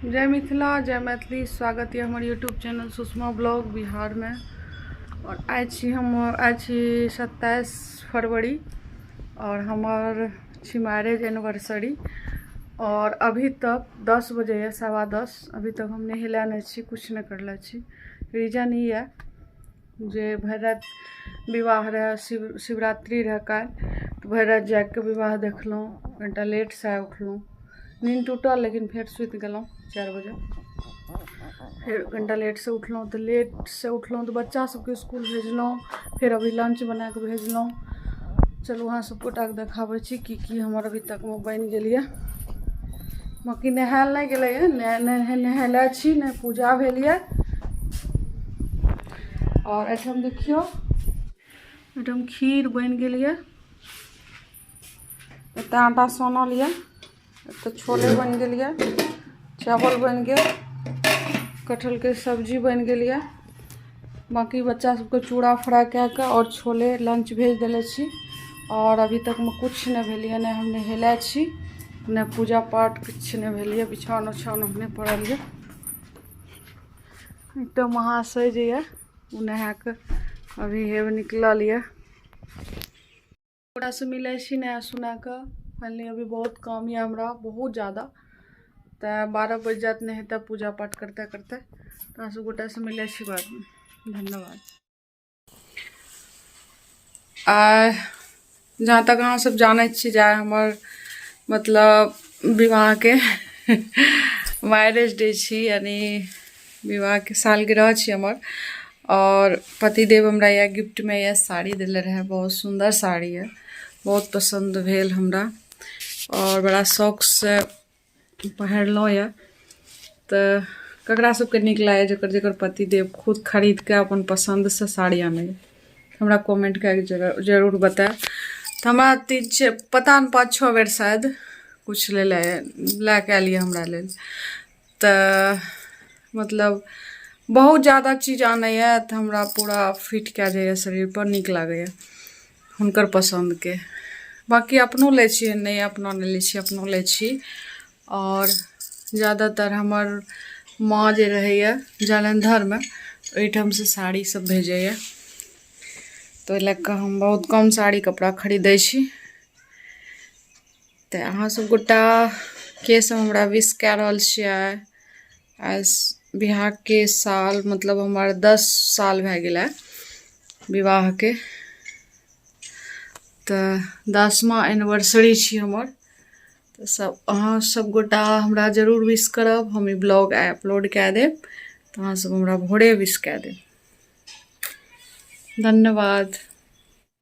जय मिथिला जय मैथिली। स्वागत यऽ हमर यूट्यूब चैनल सुषमा ब्लॉग बिहारमे। आओर आइ छी हम, आइ छी 27 फरवरी आओर हमर छी मैरेज एनिवर्सरी। आओर अभी तक 10 बजे यऽ, 10:15। अभी तक हम नहेला नहि छी, किछु नहि करले छी। रीजन ई यऽ जे भरि राति विवाह रहै, शिवरात्रि रहै काल्हि, तऽ भरि राति जागिके विवाह देखलहुँ। कनिटा लेटसँ उठलहुँ, नींद टूटल, लेकिन फेर सुति गेलहुँ 4 बजे। फेर कनिटा लेटसँ उठलहुँ, तऽ लेटसँ उठलहुँ तऽ बच्चा सबके इसकुल भेजलहुँ, फेर अभी लंच बनाकऽ भेजलहुँ। चलू अहाँ सब गोटाके देखाबै छी की की हमर अभी तकमे बनि गेल यऽ। बाँकी नहायल नहि गेलैए, नहेले छी, नहि पूजा भेल यऽ। आओर एहिठाम देखियौ, एहिठाम खीर बनि गेल यऽ, एतऽ आटा सानल यऽ, एतऽ छोले बनि गेल यऽ, चावल बनि गेल, कटहलके सब्जी बनि गेल यऽ। बाँकी बच्चा सबके चूड़ा फ्राइ कए कऽ आओर छोले लंच भेज देले छी। आओर अभी तकमे किछु नहि भेल यऽ, नहि हम नहेले छी, नहि पूजा पाठ, किछु नहि भेल यऽ। बिछाओन उछाओन ओहने पड़ल यऽ। एकटा महाशय जे यऽ ओ नहा कऽ अभी हेब निकलल यऽ। ओकरासँ मिलै छी नहा सुना कऽ। फाइनली अभी बहुत काम यऽ हमरा, बहुत ज्यादा, तऽ 12 बजि जायत नहेतै पूजा पाठ करते करते। तऽ सब गोटासँ मिलै छी बादमे। धन्यवाद। आ जहाँ तक अहाँ सब जानै छी जे हमर मतलब विवाहके मैरेज डे छी, यानी विवाहके सालगिरह छी हमर। और पतिदेव हमरा यह गिफ्टमे यह साड़ी देले रहे, बहुत सुन्दर साड़ी है, बहुत पसन्द भेल हमरा और बड़ा शौकसँ पहिरलहुँ यऽ। तऽ ककरा सबके नीक लागै, जकर जकर पतिदेव खुद खरीद कऽ अपन पसन्दसँ साड़ी आनैए, हमरा कमेंट कए कऽ जरूर बतायब। तऽ हमरा तीन पता नहि 5-6 बेर शायद किछु लै लए लए कऽ आयल यऽ हमरा लेल। तऽ मतलब बहुत ज्यादा चीज आनैए तऽ हमरा पूरा फिट कए जाइए शरीरपर, नीक लागैए हुनकर पसन्दके। बाँकी अपनो लै छी, नहि अपना नहि लै छी, अपनो लै छी। आओर ज्यादातर हमर माँ जे रहैए जालन्धरमे, ओहिठामसँ साड़ी सब भेजैए, तऽ ओहि लए कऽ हम बहुत कम साड़ी कपड़ा खरीदै छी। तऽ अहाँ सब गोटा के सब हमरा विश कए रहल छियै, आइ बियाहके साल मतलब हमर 10 साल भए गेलै विवाहके, तऽ 10वां एनिवर्सरी छी हमर। तऽ सब अहाँ सब गोटा हमरा जरूर विश करब। हम ई ब्लॉग आइ अपलोड कए देब, तऽ अहाँ सब हमरा भोरे विश कए देब। धन्यवाद।